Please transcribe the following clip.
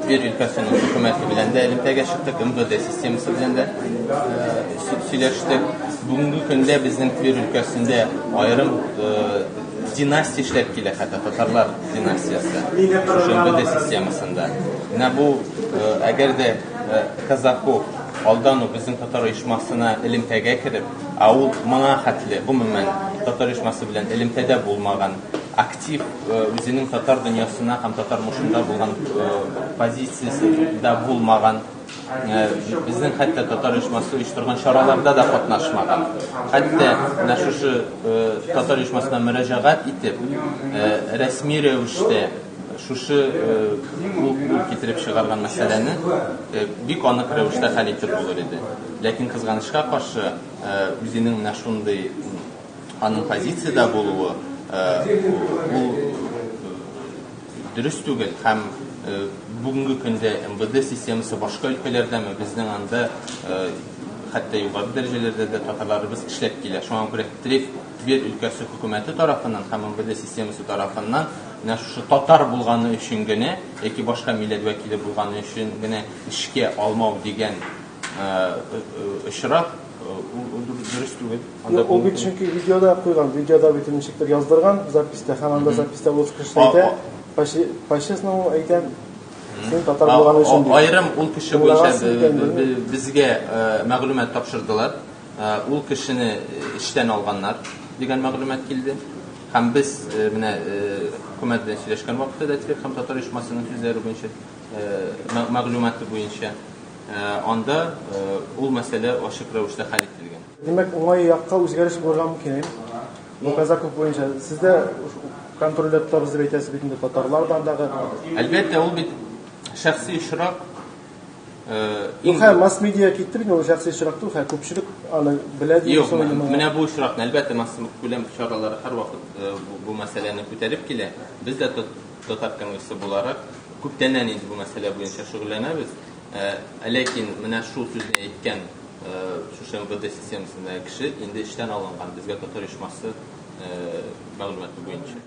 Тверь өлкәсенең хөкүмәте белән дә элемтәгә чыктык, МВД системасы белән дә сөйләштек. Бүгенге көндә безнең Тверь өлкәсендә аерым династия эшләп килә, хәтта татарлар династиясе шушы МВД системасында. Менә бу, әгәр дә Казаков алдан ук безнең татар оешмасына элемтәгә кереп, ә ул моңа хәтле, гомумән, татар оешмасы белән элемтәдә булмаган, актив үзенең татар дөньясына һәм татар мушында булган позициясендә булмаган, безнең хәтта татар оешмасы оештырган чараларда да катнашмаган. Хәтта менә шушы татар оешмасына мөрәҗәгать итеп, рәсми рәвештә шушы ул китереп чыгарган мәсьәләне бик анык рәвештә хәл итеп булыр иде. Ләкин кызганычка каршы, үзенең менә шундый аның позициядә булуы ул дөрес түгел һәм бүгенге көндә МВД системасы башка өлкәләрдәме, безнең анда хәтта югары дәрәҗәләрдә дә татарларыбыз эшләп килә. Шуңа күрә Тверь өлкәсе хөкүмәте тарафыннан һәм МВД системасы тарафыннан менә шушы татар булганы өчен генә яки башка милләт вәкиле булганы өчен генә эшкә алмау дигән очрак ул дөрес түгел. Анда ул бит чөнки видеода куйган, видеода бит ничектер яздырган записьтә һәм анда записьтә ул кеше әйтә, по-честному әйтәм, син татар булган өчен дип. Аерым ул кеше буенча безгә мәгълүмат тапшырдылар. Ул кешене эштән алганнар дигән мәгълүмат килде. Һәм без менә хөкүмәт белән сөйләшкән вакытта да Тверь һәм татар оешмасының сүзләре буенча, мәгълүматы буенча анда ул мәсьәлә ачык рәвештә хәл ителгән. Димәк, уңай якка үзгәреш булырга мөмкин, әйеме? Бу Казаков буенча сез дә контрольдә тотабыз дип әйтәсез бит инде, татарлар да андагы. Әлбәттә, ул бит шәхси очрак. Юк, хәер, масс-медиа китте бит, ул шәхси очрак түгел, хәер, күпчелек аны белә дип Юк, менә бу очракны, әлбәттә, масс-күләм чаралары һәрвакыт бу мәсьәләне күтәреп килә. Без дә татар конгрессы буларак күптәннән инде бу мәсьәлә буенча шөгыльләнәбез. Ләкин менә шул сүзне әйткән шушы МВД системасындагы кеше инде эштән алынган, безгә татар оешмасы мәгълүматы буенча.